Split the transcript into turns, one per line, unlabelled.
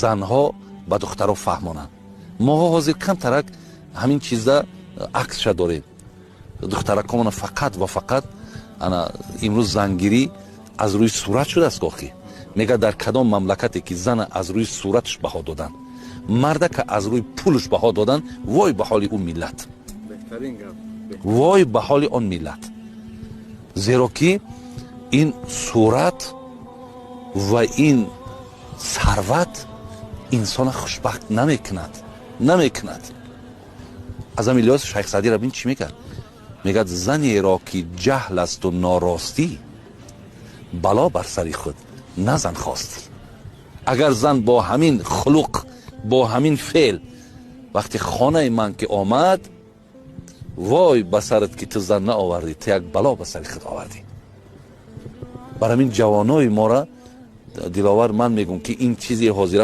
Занҳо ба духтаро фаҳмонанд. Моҳо ҳозир камтарак ҳамин чиза аксша дорем. Духтаракомона фақат ва фақат ана имрӯз зангирӣ аз рӯи сурат шудааст. Охи, мегӯяд, дар кадом мамлакате ки зана аз рӯи сураташ баҳо доданд, мардака аз рӯи пулаш баҳо доданд, вой ба ҳоли ӯ миллат, вой ба ҳоли он миллат. Зеро ки ин сурат ва ин сарват инсона хушбахт намекунад, намекунад. Аз ҳамин лиҳоз Шайх Саъдира бин, чӣ мегӯяд? Мегӯяд: занеро ки ҷаҳл асту норостӣ, бало бар сари худ назан хостӣ. Агар зан бо ҳамин хулуқ, бо ҳамин феъл вақти хонаи ман ки омад, вой ба сарат, ки ту зан наовардӣ, ту як бало ба сари худ овардӣ. Бар ҳамин ҷавонои мора, Диловар, ман мегӯм, ки ин чизи ҳозира.